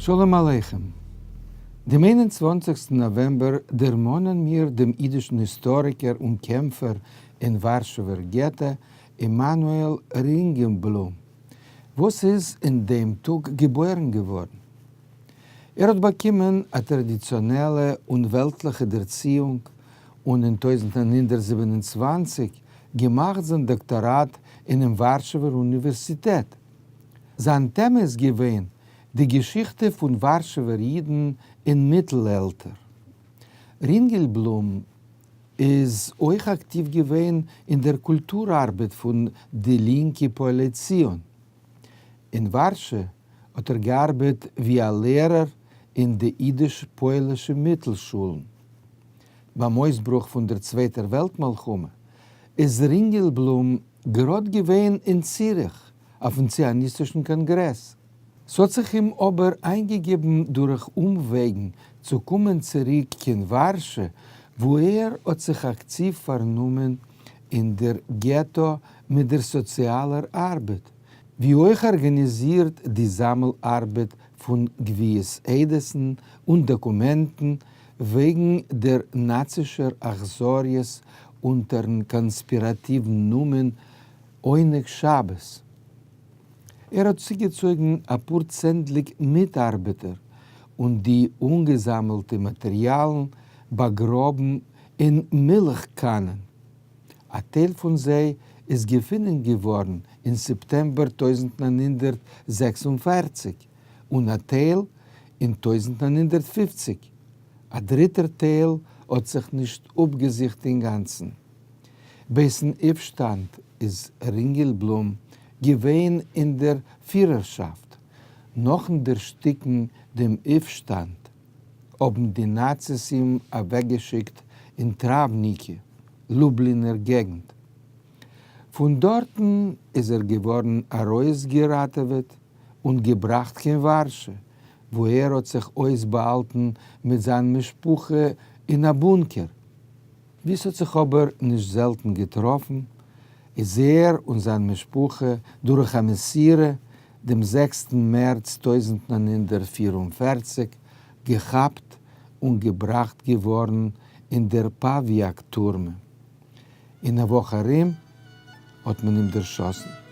שלום עליכם. דעם 21סטן נאוועמבער דערמאנען מיר דעם אידישן היסטאריקער און קעמפער אין ווארשעווער געטא, עמנואל רינגעלבלום, וואס איז אין דעם טאג געבוירן געווארן. ער האט באקומען א טראדיציאנעלע און וועלטליכע דערציאונג, און אין 1927 געמאכט זיין דאקטאראט אינעם ווארשעווער אוניווערסיטעט. זיין טעמע איז געווען די געשיכטע פון ווארשעווער אידן אין מיטל-עלטער. רינגעלבלום איז אויך אקטיוו געווען אין דער קולטור-ארבעט פון די לינקע פועלי ציון. אין ווארשע האט ער געארבעט ווי א לערער אין די אידיש-פוילישע מיטלשולן. ביים אויסברוך פון דער צווייטער וועלט-מלחמה איז רינגעלבלום גראד געווען אין ציריך אויפן ציוניסטישן קאנגרעס. ס'האט זיך אים אבער איינגעגעבן דורך אומוועגן צו קומען צוריק קיין ווארשע, וואו ער האט זיך אקטיוו פארנומען אין דער געטא מיט דער סאציאלער ארבעט, ווי אויך ארגאניזירט די זאמל-ארבעט פון גביית עדות'ן און דאקומענטן וועגן דער נאצישער אכזריות אונטערן קאנספיראטיוון נאמען עונג שבת. ער האט צוגעצויגן אפאר צענדליג מיטארבעטער און די אנגעזאמעלטע מאטעריאלן באגראבן אין מילך קאנען. א טייל פון זיי איז געפונען געווארן אין סעפטעמבער 1946 און א טייל אין 1950. א דריטער טייל האט זיך נישט אפגעזוכט אינגאנצן. בעת'ן אויפשטאנד איז רינגעלבלום געווען אין דער פירערשאפט. נאכן דערשטיקן דעם אויפשטאנד האבן די נאציס אים אוועקגעשיקט אין טראווניקי, לובלינער געגנט. פון דארטן איז ער געווארן ארויסגעראטעוועט און געבראכט קיין ווארשע, וואו ער האט זיך אויסבאהאלטן מיט זיין משפחה אין א בונקער. ווי ס'האט זיך אבער נישט זעלטן געטראפן, איז ער און זיין משפחה דורך א מסירה דעם זעקסטן מערץ 1944 געכאפט און געבראכט געווארן אין דער פאוויאק טורמע. אין א וואך ארום האט מען אים דערשאסן.